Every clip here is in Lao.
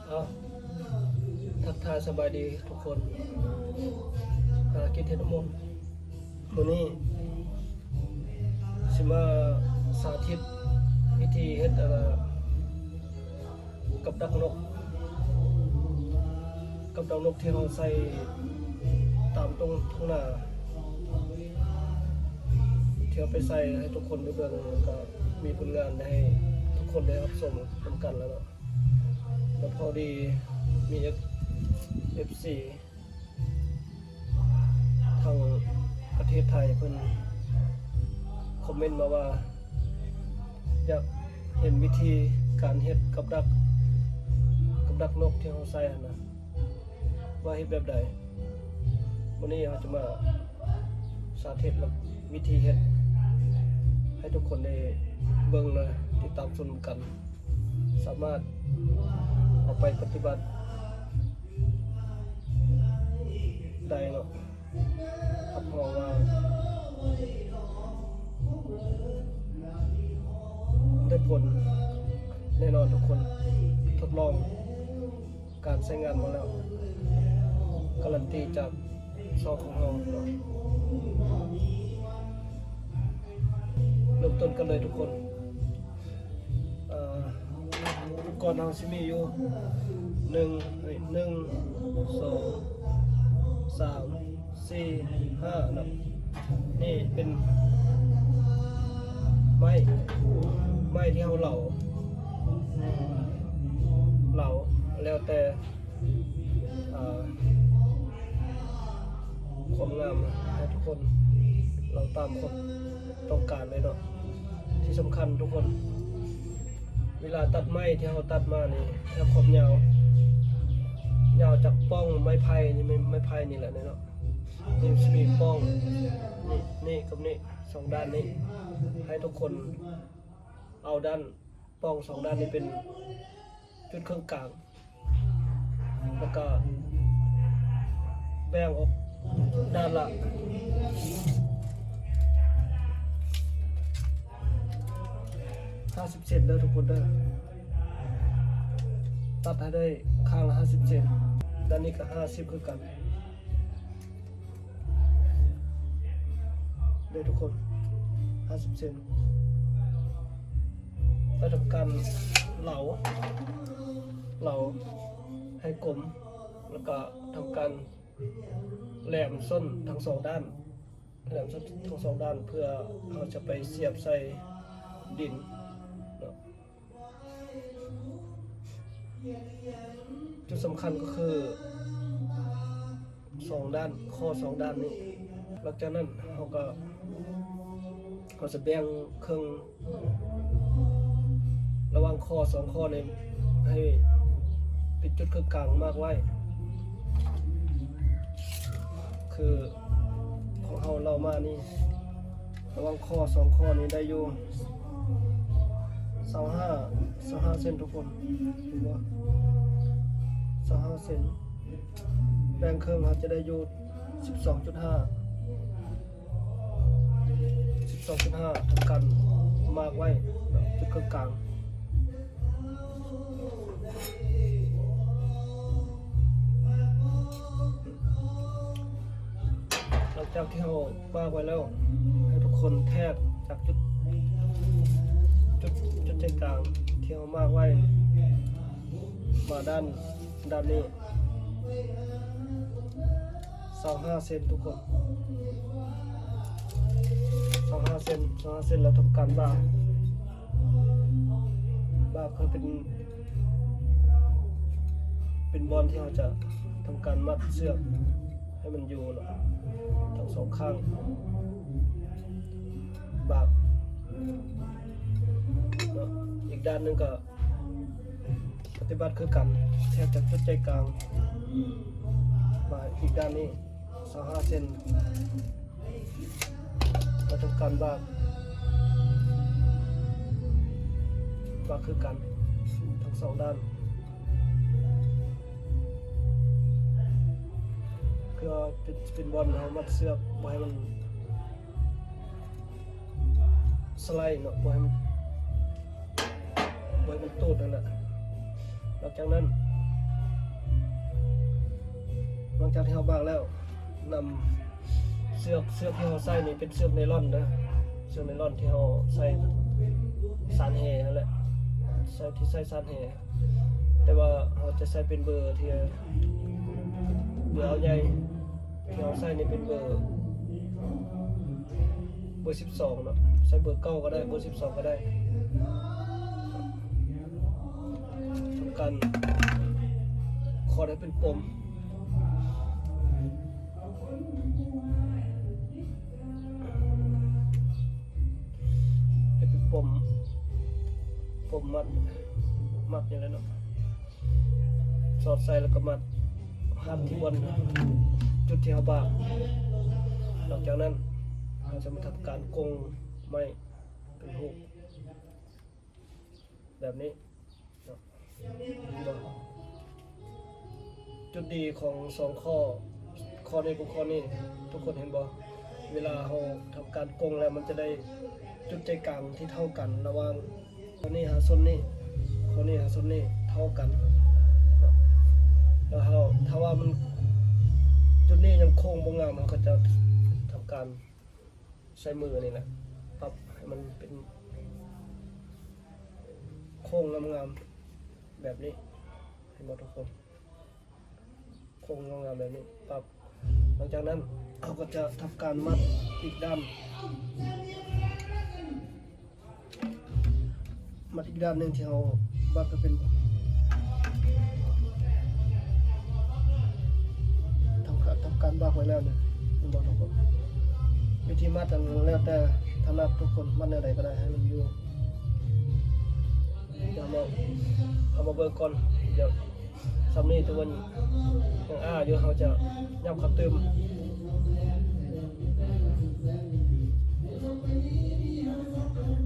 ເອົາ ທັກທາຍສະບາຍດີທຸກຄົນ ພາກິດເຮັດນ້ຳມົນ ມື້ນີ້ຊິມາສາທິດວິທີເຮັດ ເອີ ກັບດັກນົກ ກັບດັກນົກທີ່ເຮົາໃສ່ຕາມຕົງທົ່ງນາ ທີ່ເຮົາໄປໃສ່ໃຫ້ທຸກຄົນໄດ້ເບິ່ງ ແລ້ວກໍມີຜົນງານໃຫ້ທຸກຄົນໄດ້ຮັບຊົມນຳກັນແລ້ວເນາະ. ແລ້ວພໍດີມີເອັຟ ເອັຟຊີທາງປະເທດໄທເພິ່ນຄອມເມັນມາວ່າ ຢາກເຫັນວິທີການເຮັດກັບດັກ ກັບດັກນົກທີ່ເຮົາໃສ່ຫັ້ນນະ ວ່າເຮັດແບບໃດ. ມື້ນີ້ເຮົາຈະມາສາທິດ ແລະ ວິທີເຮັດໃຫ້ທຸກຄົນໄດ້ເບິ່ງ ແລະ ຕິດຕາມຊົມກັນ. ສາມາດເອົາໄປປະຕິບັດໄດ້ເນາະ ຮັບຮອງວ່າໄດ້ຜົນແນ່ນອນທຸກຄົນ. ທົດລອງການໃຊ້ງານມາແລ້ວ ກາຣັນຕີຈາກຊ່ອງຂອງເຮົາເນາະ. ເລີ່ມຕົ້ນກັນເລີຍທຸກຄົນ. ເອີ ອຸປະກອນເຮົາຊິມີຢູ່ ໜຶ່ງ ເອີຍ ໜຶ່ງ ສອງ ສາມ ສີ່ ຫ້າ ເນາະ. ນີ້ເປັນໄມ້ ໄມ້ທີ່ເຮົາເຫຼົາ ເຫຼົາແລ້ວແຕ່ ເອີ ຄວາມງາມໃຫ້ທຸກຄົນເຮົາຕາມຄວາມຕ້ອງການເລີຍເນາະ. ທີ່ສຳຄັນທຸກຄົນ ເວລາຕັດໄມ້ທີ່ເຮົາຕັດມານີ້ ໃຫ້ຄວາມຍາວ ຍາວຈາກປ່ອງໄມ້ໄຜ່ນີ້ ໄມ້ ໄມ້ໄຜ່ນີ້ແຫຼະເນາະ. ນີ້ຊິມີປ່ອງນີ້ ນີ້ກັບນີ້ ສອງດ້ານນີ້ ໃຫ້ທຸກຄົນເອົາດ້ານ ປ່ອງສອງດ້ານນີ້ເປັນຈຸດເຄິ່ງກາງ ແລ້ວກໍແບ່ງອອກດ້ານລະຫ້າສິບເຊັນເດີທຸກຄົນເດີ. ຕັດໃຫ້ໄດ້ຂ້າງລະຫ້າສິບເຊັນ ດ້ານນີ້ກໍຫ້າສິບຄືກັນ. ເດີທຸກຄົນ ຫ້າສິບເຊັນ ແລ້ວທຳການເຫຼົາ ເຫຼົາໃຫ້ກົມ ແລ້ວກໍທຳການແຫຼມສົ້ນທັງສອງດ້ານ ແຫຼມສົ້ນທັງສອງດ້ານ ເພື່ອເຮົາຈະໄປສຽບໃສ່ດິນເນາະ. ຈຸດສຳຄັນກໍຄືສອງດ້ານ ຂໍ້ສອງດ້ານນີ້. ຫຼັງຈາກນັ້ນເຮົາກໍ ເຮົາຈະແບ່ງເຄິ່ງລະຫວ່າງຂໍ້ສອງຂໍ້ນີ້ ໃຫ້ເປັນຈຸດເຄິ່ງກາງມາກໄວ້ ຄືຂອງເຮົາເລົ່າມານີ້ ລະຫວ່າງຂໍ້ສອງຂໍ້ນີ້ໄດ້ຢູ່ຊາວຫ້າ ຊາວຫ້າເຊັນທຸກຄົນ ເຫັນບໍ່? ຊາວຫ້າເຊັນ ແບ່ງເຄິ່ງເຮົາຈະໄດ້ຢູ່ສິບສອງຈຸດຫ້າ ສິບສອງຈຸດຫ້າ ທຳການມາກໄວ້ຈຸດເຄິ່ງກາງ. ຫຼັງຈາກທີ່ເຮົາມາກໄວ້ແລ້ວ ໃຫ້ທຸກຄົນແທກຈາກຈຸດ ຈຸດ ຈຸດໃຈກາງທີ່ເຮົາມາກໄວ້ ມາດ້ານ ດ້ານນີ້ ຊາວຫ້າເຊັນທຸກຄົນ ຊາວຫ້າເຊັນ ຊາວຫ້າເຊັນ ແລ້ວທຳການບາກ ບາກເພື່ອເປັນ ເປັນບ່ອນທີ່ເຮົາຈະທຳການມັດເຊືອກໃຫ້ມັນຢູ່ເນາະ ທັງສອງຂ້າງ ບາກເນາະ. ອີກດ້ານໜຶ່ງກໍປະຕິບັດຄືກັນ ແທກຈາກຈຸດໃຈກາງມາອີກດ້ານນີ້ ຊາວຫ້າເຊັນ ແລ້ວທຳການບາກ ບາກຄືກັນທັງສອງດ້ານ ເພື່ອເປັນ ເປັນບ່ອນເຮົາມັດເຊືອກ ບໍ່ໃຫ້ມັນສະໄລເນາະ ບໍ່ໃຫ້ມັນ ບໍ່ໃຫ້ມັນຕູດຫັ້ນແຫຼະ. ຫຼັງຈາກນັ້ນ ຫຼັງຈາກທີ່ເຮົາບາກແລ້ວ ນຳເຊືອກ ເຊືອກທີ່ເຮົາໃຊ້ນີ້ເປັນເຊືອກໄນລອນເດີ ເຊືອກໄນລອນທີ່ເຮົາໃສ່ສານແຫຫັ້ນແຫຼະ ໃສ່ ທີ່ໃສ່ສານແຫ ແຕ່ວ່າເຮົາຈະໃສ່ເປັນເບີທີ່ ເບີເອົາໃຫຍ່ ທີ່ເຮົາໃສ່ນີ້ເປັນເບີ ເບີສິບສອງເນາະ ໃສ່ເບີເກົ້າກໍໄດ້ ເບີສິບສອງກໍໄດ້ ການຂອດໃຫ້ເປັນປົມ ໃຫ້ເປັນປົມ ປົມມັດ ມັດນີ້ແຫຼະເນາະ ສອດໃສ່ແລ້ວກໍມັດຮັດທີ່ບ່ອນ ຈຸດທີ່ເຮົາບາກ ຫຼັງຈາກນັ້ນ ເຮົາຈະມາທຳການກົງໄມ້ເປັນຮູບ ແບບນີ້ເນາະ ເຫັນບໍ່? ຈຸດດີຂອງສອງຂໍ້ ຂໍ້ນີ້ກັບຂໍ້ນີ້ ທຸກຄົນເຫັນບໍ່? ເວລາເຮົາທຳການກົງແລ້ວ ມັນຈະໄດ້ຈຸດໃຈກາງທີ່ເທົ່າກັນ ລະຫວ່າງໂຊນນີ້ຫາໂຊນນີ້ ໂຊນນີ້ຫາໂຊນນີ້ເທົ່າກັນ ແລ້ວເຮົາ ຖ້າວ່າມັນ ຈຸດນີ້ຍັງໂຄ້ງບໍ່ງາມ ເຮົາກໍຈະທຳການ ໃຊ້ມືອັນນີ້ແຫຼະ ປັບໃຫ້ມັນເປັນໂຄ້ງງາມໆ ແບບນີ້ ເຫັນບໍ່ທຸກຄົນ? ໂຄ້ງງາມໆ ແບບນີ້ ປັບ ຫຼັງຈາກນັ້ນ ເຮົາກໍຈະທຳການມັດອີກດ້ານ ມັດອີກດ້ານໜຶ່ງທີ່ເຮົາບາກກໍເປັນ ທຳການ ທຳການບາກໄວ້ແລ້ວນີ້ ເຫັນບໍ່ທຸກຄົນ? ວິທີມັດນັ້ນແລ້ວແຕ່ຖະໜັດທຸກຄົນ ມັດແນວໃດກໍໄດ້ໃຫ້ມັນຢູ່ ດຽວເຮົາມາ ເຮົາມາເບິ່ງກ່ອນ ດຽວ ສ່ຳນີ້ ແຕ່ວ່າຍັງອ້າຢູ່ ເຮົາຈະຫຍັບເຂົ້າຕື່ມ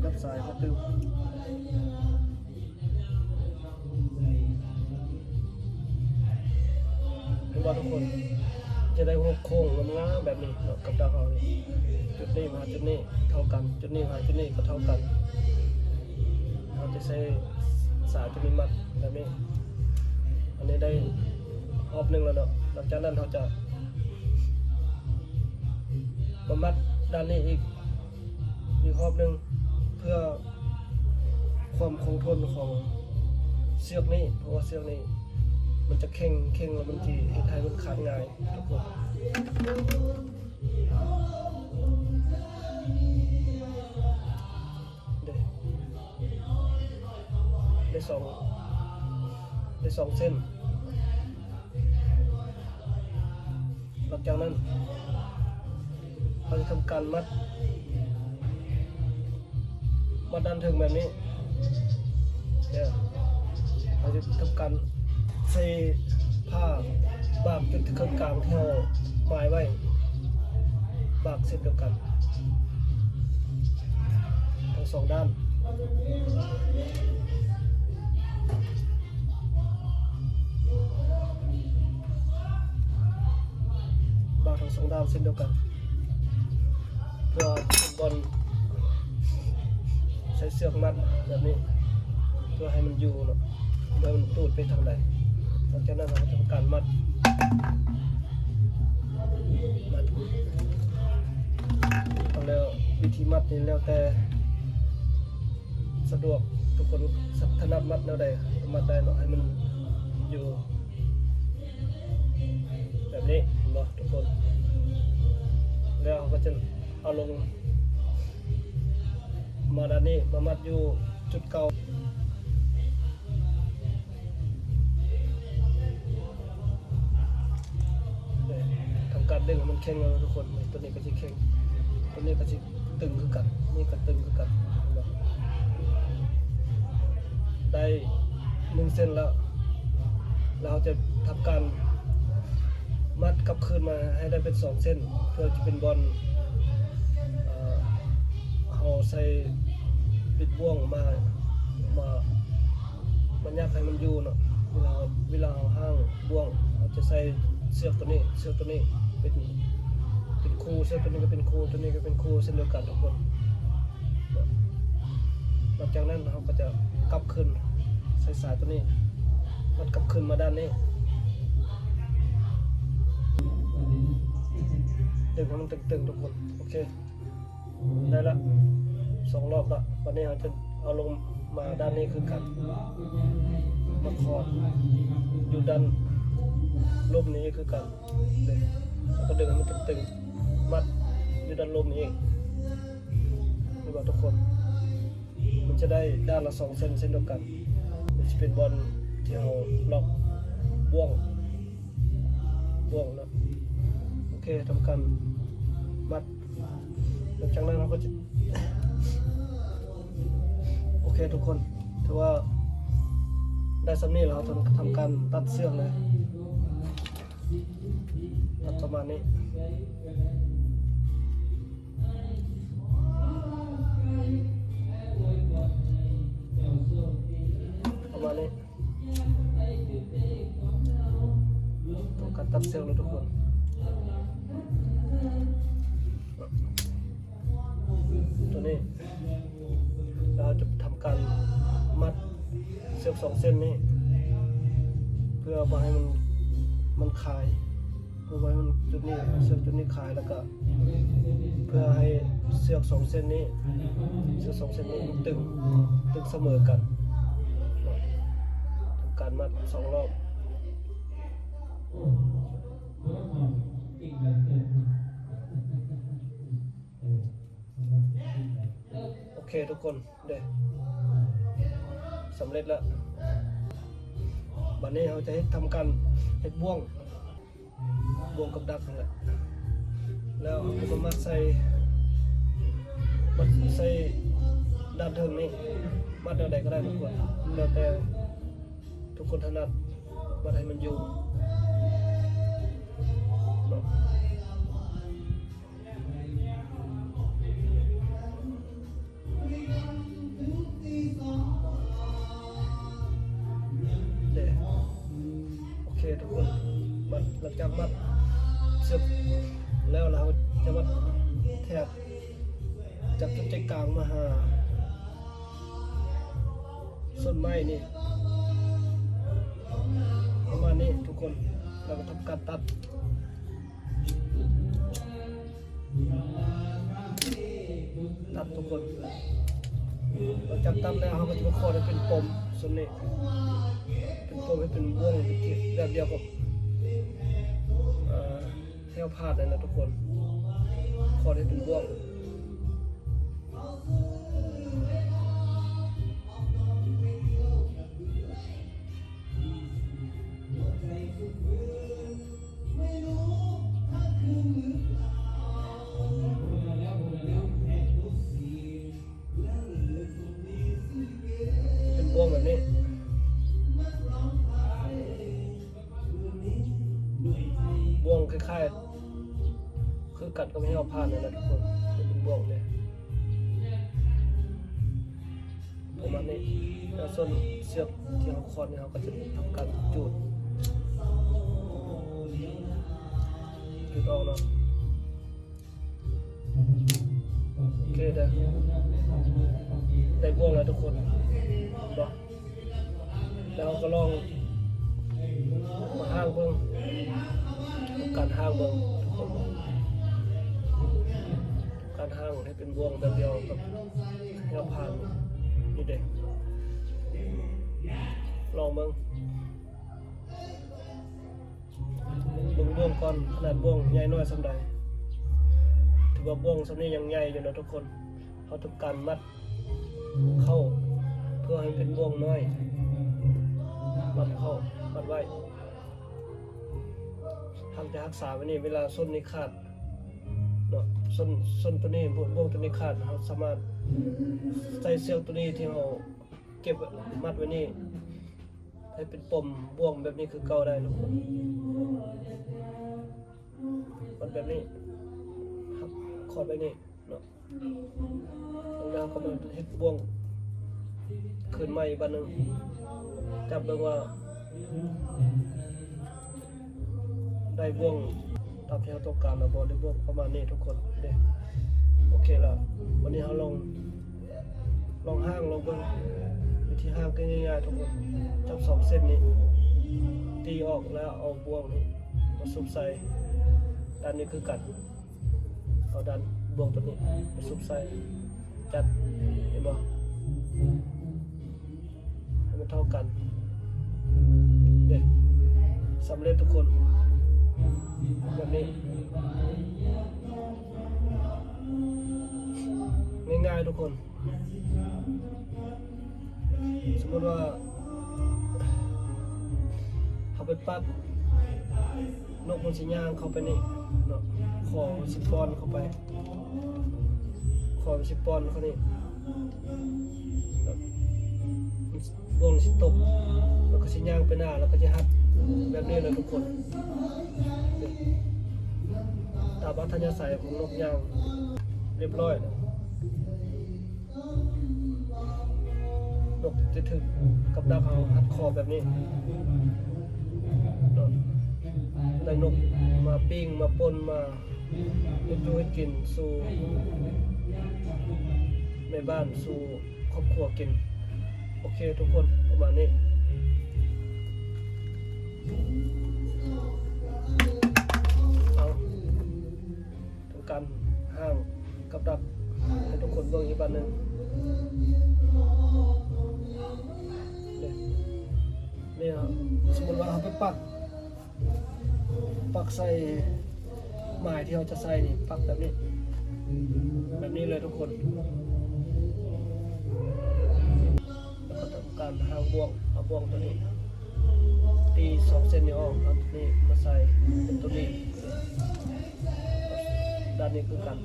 ຫຍັບສາຍເຂົ້າຕື່ມ ເຫັນບໍ່ທຸກຄົນ? ຈະໄດ້ຮູບໂຄ້ງງາມໆ ແບບນີ້ເນາະ ກັບດາວເຮົານີ້ ຈຸດນີ້ມາຫາຈຸດນີ້ເທົ່າກັນ ຈຸດນີ້ມາຫາຈຸດນີ້ກໍເທົ່າກັນ ເຮົາຈະໃຊ້ສາຍໂຕນີ້ມັດແບບນີ້ ອັນນີ້ໄດ້ຮອບໜຶ່ງແລ້ວເນາະ ຫຼັງຈາກນັ້ນເຮົາຈະມາມັດດ້ານນີ້ອີກ ອີກຮອບໜຶ່ງ ເພື່ອຄວາມຄົງທົນຂອງເຊືອກນີ້ ເພາະວ່າເຊືອກນີ້ມັນຈະເຄັ່ງ ເຄັ່ງແລ້ວມັນຊິເຮັດໃຫ້ມັນຂາດງ່າຍທຸກຄົນ. ເດ້ ໄດ້ສອງ ໄດ້ສອງເສັ້ນ ຫຼັງຈາກນັ້ນ ເຮົາຈະທຳການມັດ ມັດດ້ານເທິງແບບນີ້ ເດີ ເຮົາຈະທຳການໃສ່ຜ້າບາກຈຸດເຄິ່ງກາງທີ່ເຮົາໝາຍໄວ້ ບາກເຊັ່ນດຽວກັນ ທັງສອງດ້ານ ບາກທັງສອງດ້ານເຊັ່ນດຽວກັນ ເພື່ອເປັນບ່ອນໃຊ້ເຊືອກມັດແບບນີ້ ເພື່ອໃຫ້ມັນຢູ່ເນາະ ບໍ່ໃຫ້ມັນຕູດໄປທາງໃດ. ຫຼັງຈາກນັ້ນເຮົາກໍທຳການມັດ ມັດ ແລ້ວວິທີມັດນີ້ແລ້ວແຕ່ ສະດວກ ທຸກຄົນຖະໜັດມັດແນວໃດກໍມັດໄດ້ເນາະ ໃຫ້ມັນຢູ່ແບບນີ້ ເຫັນບໍ່ທຸກຄົນ? ແລ້ວເຮົາກໍຈະເອົາລົງມາດ້ານນີ້ ມາມັດຢູ່ຈຸດເກົ່າ. ທຳການດຶງໃຫ້ມັນເຄັ່ງເນາະທຸກຄົນ ຕົວນີ້ກໍຊິເຄັ່ງ ຕົວນີ້ກໍຊິຕຶງຄືກັນ ນີ້ກໍຕຶງຄືກັນ ເຫັນບໍ່? ໄດ້ໜຶ່ງເສັ້ນແລ້ວ ແລ້ວເຮົາຈະທຳການມັດກັບຄືນມາໃຫ້ໄດ້ເປັນສອງເສັ້ນ ເພື່ອຈະເປັນບ່ອນ ເອີ ເຮົາໃສ່ບິດບ່ວງມາ ມາ ມັນຢາກໃຫ້ມັນຢູ່ເນາະ ເວລາ ເວລາເຮົາຫ້າງບ່ວງ ເຮົາຈະໃສ່ເຊືອກຕົວນີ້ ເຊືອກຕົວນີ້ເປັນ ເປັນຄູ່ ເຊືອກຕົວນີ້ກໍເປັນຄູ່ ຕົວນີ້ກໍເປັນຄູ່ ເຊັ່ນດຽວກັນທຸກຄົນ. ຫຼັງຈາກນັ້ນເຮົາກໍຈະກັບຄືນ ໃສ່ສາຍຕົວນີ້ ມັນກັບຄືນມາດ້ານນີ້ ໃຫ້ມັນຕຶງໆ ທຸກຄົນ. ໂອເຄ ໄດ້ລະ ສອງລອບລະ. ບາດນີ້ເຮົາຈະເອົາລົງມາດ້ານນີ້ຄືກັນ ມາຂອດຢູ່ດ້ານລຸ່ມນີ້ຄືກັນເດ້ ແລ້ວກໍດຶງໃຫ້ມັນຕຶງໆ ມັດຢູ່ດ້ານລຸ່ມນີ້ອີກ ເຫັນບໍ່ທຸກຄົນ? ມັນຈະໄດ້ດ້ານລະສອງເສັ້ນ ເຊັ່ນດຽວກັນ. ມັນຈະເປັນບ່ອນທີ່ເຮົາລັອກບ່ວງ ບ່ວງເນາະ. ໂອເຄ ທຳການມັດ. ຫຼັງຈາກນັ້ນເຮົາກໍຈະ ໂອເຄທຸກຄົນ ຖືວ່າໄດ້ສ່ຳນີ້ແລ້ວ ເຮົາທຳ ທຳການຕັດເຊືອກເລີຍ ຕັດປະມານນີ້. ປະມານນີ້ ຕ້ອງການຕັດເຊືອກເນາະທຸກຄົນ ຕົວນີ້. ແລ້ວເຮົາຈະທຳການມັດເຊືອກສອງເສັ້ນນີ້ ເພື່ອບໍ່ໃຫ້ມັນ ມັນຄາຍ ເພື່ອບໍ່ໃຫ້ມັນ ຈຸດນີ້ ເຊືອກຈຸດນີ້ຄາຍ ແລ້ວກະເພື່ອໃຫ້ເຊືອກສອງເສັ້ນນີ້ ເຊືອກສອງເສັ້ນນີ້ມັນຕຶງ ຕຶງສະເໝີກັນ. ທຳການມັດສອງລອບ. ໂອເຄທຸກຄົນເດ້ ສຳເລັດແລ້ວ. ບາດນີ້ເຮົາຈະເຮັດ ທຳການເຮັດບ່ວງ ບ່ວງກັບດັກຫັ້ນແຫຼະ ແລ້ວເຮົາກໍມາມັດໃສ່ ມັດໃສ່ດ້ານເທິງນີ້. ມັດແນວໃດກໍໄດ້ທຸກຄົນ ແລ້ວແຕ່ທຸກຄົນຖະໜັດ ມັດໃຫ້ມັນຢູ່ເນາະ. ເດ້ ໂອເຄທຸກຄົນ ມັດ ຫຼັງຈາກມັດເຊືອກແລ້ວ ແລ້ວເຮົາຈະມັດແຖບ ຈາກຈຸດໃຈກາງມາຫາຕົ້ນໄມ້ນີ້ ປະມານນີ້ທຸກຄົນ ແລ້ວກໍທຳການຕັດ ຕັດທຸກຄົນ. ຫຼັງຈາກຕັດແລ້ວ ເຮົາກໍຈະມາຂອດໃຫ້ເປັນປົມສ່ວນນີ້ ເປັນປົມໃຫ້ເປັນບ່ວງ ແບບດຽວກັບ ເອີ ແຖວພາດນັ້ນນະທຸກຄົນ ຂອດໃຫ້ເປັນບ່ວງ. ເປັນບ່ວງແບບນີ້ ບ່ວງຄ້າຍໆ ຄືກັດກັບແຖວພາດນັ້ນແຫຼະທຸກຄົນ ເປັນບ່ວງເດ້ ປະມານນີ້. ແລ້ວສ່ວນເຊືອກທີ່ເຮົາຂອດນີ້ ເຮົາກໍຈະທຳການຈູດ ຈູດອອກເນາະ. ໂອເຄເດີ ໄດ້ບ່ວງແລ້ວທຸກຄົນເນາະ. ແລ້ວເຮົາກໍລອງມາຫ້າງເບິ່ງ ການຫ້າງເບິ່ງທຸກຄົນ ການຫ້າງໃຫ້ເປັນບ່ວງແບບດຽວກັບແຖວພາດນີ້ເດ້ ລອງເບິ່ງ. ເບິ່ງບ່ວງກ່ອນ ຂະໜາດບ່ວງໃຫຍ່ນ້ອຍສ່ຳໃດ. ຖືວ່າບ່ວງສ່ຳນີ້ຍັງໃຫຍ່ຢູ່ເນາະທຸກຄົນ. ເຮົາທຳການມັດເຂົ້າເພື່ອໃຫ້ເປັນບ່ວງນ້ອຍ ມັດເຂົ້າ ມັດໄວ້. ເຮົາຈະຮັກສາໄວ້ນີ້ ເວລາສົ້ນນີ້ຂາດເນາະ ສົ້ນ ສົ້ນຕົວນີ້ ບ່ວງຕົວນີ້ຂາດ ເຮົາສາມາດໃສ່ເຊືອກຕົວນີ້ທີ່ເຮົາເກັບມັດໄວ້ນີ້ ໃຫ້ເປັນປົມບ່ວງແບບນີ້ຄືເກົ່າໄດ້ທຸກຄົນ. ມັດແບບນີ້ ຂອດໄວ້ນີ້ເນາະ ແລ້ວເຮົາກໍມາເຮັດບ່ວງຄືນໃໝ່ອີກບາດໜຶ່ງ ຈັບເບິ່ງວ່າໄດ້ບ່ວງຕາມທີ່ເຮົາຕ້ອງການແລ້ວບໍ່ ໄດ້ບ່ວງປະມານນີ້ທຸກຄົນເດ້. ໂອເຄລະ ວັນນີ້ເຮົາລອງ ລອງຫ້າງລອງເບິ່ງ ວິທີຫ້າງກໍງ່າຍໆທຸກຄົນ. ຈັບສອງເສັ້ນນີ້ ຕີອອກແລ້ວເອົາບ່ວງນີ້ມາຊຸບໃສ່ ດ້ານນີ້ຄືກັນ. ເອົາດ້ານບ່ວງໂຕນີ້ໄປຊຸບໃສ່ ຈັດ ເຫັນບໍ່? ໃຫ້ມັນເທົ່າກັນເດ້ ສຳເລັດທຸກຄົນ ແບບນີ້ ງ່າຍໆ ທຸກຄົນ. ສົມມຸດວ່າເຮົາໄປປັກ ນົກມັນຊິຍ່າງເຂົ້າໄປນີ້ເນາະ ຂໍມັນຊິປ້ອນເຂົ້າໄປ ຂໍມັນຊິປ້ອນເຂົ້ານີ້ ແລ້ວບ່ວງຊິຕົກ ແລ້ວກໍຊິຍ່າງໄປໜ້າ ແລ້ວກໍຊິຮັດແບບນີ້ເລີຍທຸກຄົນ ຕາມອັດທະຍາໄສຂອງນົກຍ່າງ ຮຽບຮ້ອຍ. ນົກຈະຖືກກັບດັກເຮົາຮັດຄໍແບບນີ້ເນາະ ໄດ້ນົກມາປີ້ງ ມາປົ່ນ ມາເຮັດຢູ່ເຮັດກິນສູ່ແມ່ບ້ານ ສູ່ຄອບຄົວກິນ. ໂອເຄທຸກຄົນ ປະມານນີ້ ເອົາ ທຳການຫ້າງກັບດັກໃຫ້ທຸກຄົນເບິ່ງອີກບາດໜຶ່ງ. ນີ້ ນີ້ ສົມມຸດວ່າເຮົາໄປປັກ ປັກໃສ່ໝາຍທີ່ເຮົາຈະໃສ່ນີ້ ປັກແບບນີ້ ແບບນີ້ເລີຍທຸກຄົນ. ແລ້ວກໍທຳການຫ້າງບ່ວງ ເອົາບ່ວງໂຕນີ້ ຕີສອງເສັ້ນນີ້ອອກ ເອົາໂຕນີ້ມາໃສ່ເປັນໂຕນີ້ ດ້ານນີ້ຄືກັນ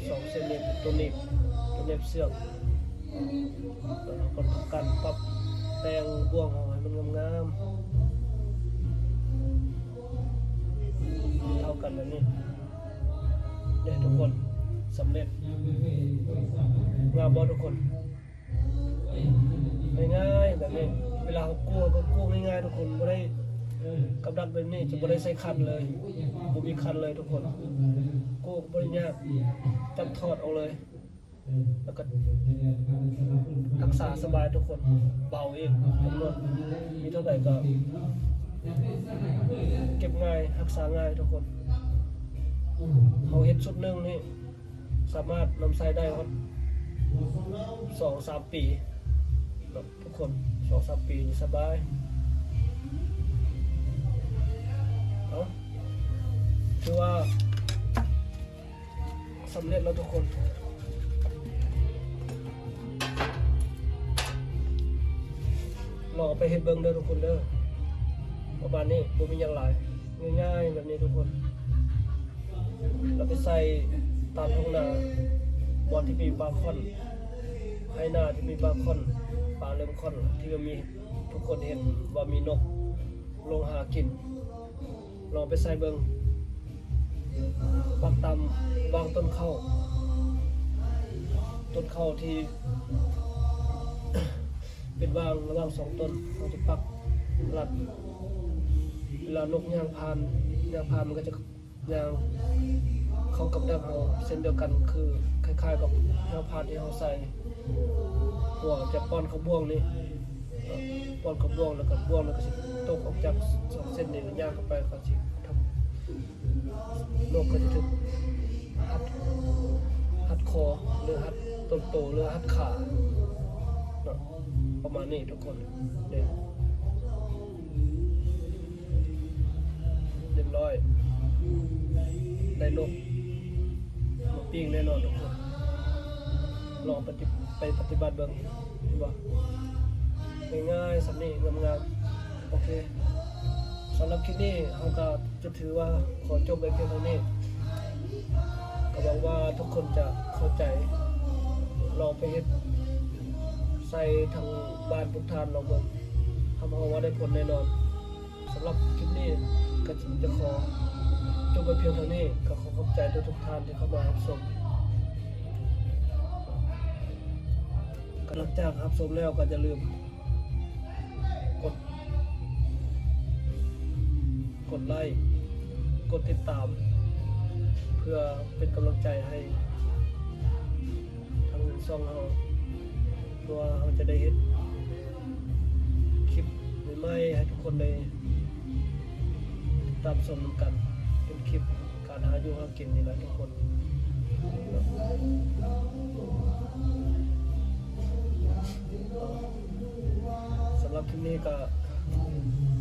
ສອງເສັ້ນນີ້ເປັນໂຕໜີບ ໂຕໜີບເຊືອກ ແລ້ວເຮົາກໍທຳການປັບແຕ່ງບ່ວງເຮົາໃຫ້ມັນງາມໆ ເທົ່າກັນແບບນີ້ເດ້ທຸກຄົນ. ສຳເລັດ ງາມບໍ່ທຸກຄົນ? ງ່າຍໆ ແບບນີ້ ເວລາເຮົາກູ້ ເຮົາກໍກູ້ງ່າຍໆ ທຸກຄົນ ບໍ່ໄດ້ກັບດັກແບບນີ້ ຈະບໍ່ໄດ້ໃສ່ຄັນເລີຍ ບໍ່ມີຄັນເລີຍທຸກຄົນ ກູ້ກໍບໍ່ໄດ້ຍາກ ຈັບຖອດອອກເລີຍ ແລ້ວກໍຮັກສາສະບາຍທຸກຄົນ ເບົາອີກ ຈຳນວນມີເທົ່າໃດກໍເກັບງ່າຍ ຮັກສາງ່າຍທຸກຄົນ. ເຮົາເຮັດຊຸດໜຶ່ງນີ້ ສາມາດນຳໃຊ້ໄດ້ຮອດສອງສາມປີເນາະທຸກຄົນ ສອງສາມປີນີ້ສະບາຍເນາະ. ຖືວ່າສຳເລັດແລ້ວທຸກຄົນ ລອງເອົາໄປເຮັດເບິ່ງເດີທຸກຄົນເດີ ປະມານນີ້ ບໍ່ມີຫຍັງຫຼາຍ ງ່າຍໆ ແບບນີ້ທຸກຄົນ. ແລ້ວໄປໃສ່ຕາມທົ່ງນາ ບ່ອນທີ່ມີປາຂ້ອນ ໄຮ່ນາທີ່ມີປາຂ້ອນ ປາເລີ່ມຂ້ອນ ທີ່ວ່າມີ ທຸກຄົນເຫັນວ່າມີນົກລົງຫາກິນ ລອງໄປໃສ່ເບິ່ງ ປັກຕາມຫວ່າງຕົ້ນເຂົ້າ ຕົ້ນເຂົ້າທີ່ເປັນຫວ່າງລະຫວ່າງສອງຕົ້ນ ເຮົາຈະປັກລັດ ເວລານົກຍ່າງຜ່ານ ຍ່າງຜ່ານມັນກໍຈະ ຍ່າງເຂົ້າກັບດັກເຮົາເຊັ່ນດຽວກັນ ຄືຄ້າຍໆກັບແຫ້ວພາດທີ່ເຮົາໃສ່ ເຮົາຈະປ້ອນເຂົ້າບ່ວງນີ້ ປ້ອນເຂົ້າບ່ວງ ແລ້ວກໍບ່ວງນັ້ນກໍຊິຕົກອອກຈາກສອງເສັ້ນນີ້ ແລ້ວຍ່າງເຂົ້າໄປ ກໍຊິທຳ ນົກກໍຈະຖືກຮັດ ຮັດຄໍ ຫຼື ຮັດຕົ້ນໂຕ ຫຼື ຮັດຂາເນາະ ປະມານນີ້ທຸກຄົນເດ້. ຮຽບຮ້ອຍ ໄດ້ນົກມາປີ້ງແນ່ນອນທຸກຄົນ ລອງປະຕິ ໄປປະຕິບັດເບິ່ງ ເຫັນບໍ່? ງ່າຍໆ ສ່ຳນີ້ ງາມໆ. ໂອເຄ ສຳລັບຄລິບນີ້ເຮົາກໍຈະຖືວ່າຂໍຈົບໄວ້ພຽງເທົ່ານີ້ ກໍຫວັງວ່າທຸກຄົນຈະເຂົ້າໃຈ ລອງໄປເຮັດໃສ່ທາງບ້ານພວກທ່ານລອງເບິ່ງ ຮັບຮອງວ່າໄດ້ຜົນແນ່ນອນ. ສຳລັບຄລິບນີ້ກໍຈະຂໍຈົບໄວ້ພຽງເທົ່ານີ້ ກໍຂໍຂອບໃຈທຸກໆທ່ານທີ່ເຂົ້າມາຮັບຊົມ. ກໍຫຼັງຈາກຮັບຊົມແລ້ວກໍຢ່າລືມກົດ ກົດໄລ້ ກົດຕິດຕາມ ເພື່ອເປັນກຳລັງໃຈໃຫ້ ທາງຊ່ອງເຮົາ ເພື່ອວ່າເຮົາຈະໄດ້ເຮັດຄລິບໃໝ່ໆ ໃຫ້ທຸກຄົນໄດ້ຕິດຕາມຊົມນຳກັນ ເປັນຄລິບການ ຫາຢູ່ຫາກິນນີ້ແຫຼະທຸກຄົນ. ສຳລັບຄລິບນີ້ກໍ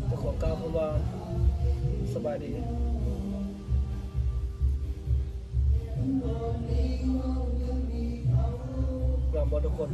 ຈະຂໍກ່າວຄຳວ່າສະບາຍດີ. ງາມບໍ່ທຸກຄົນ?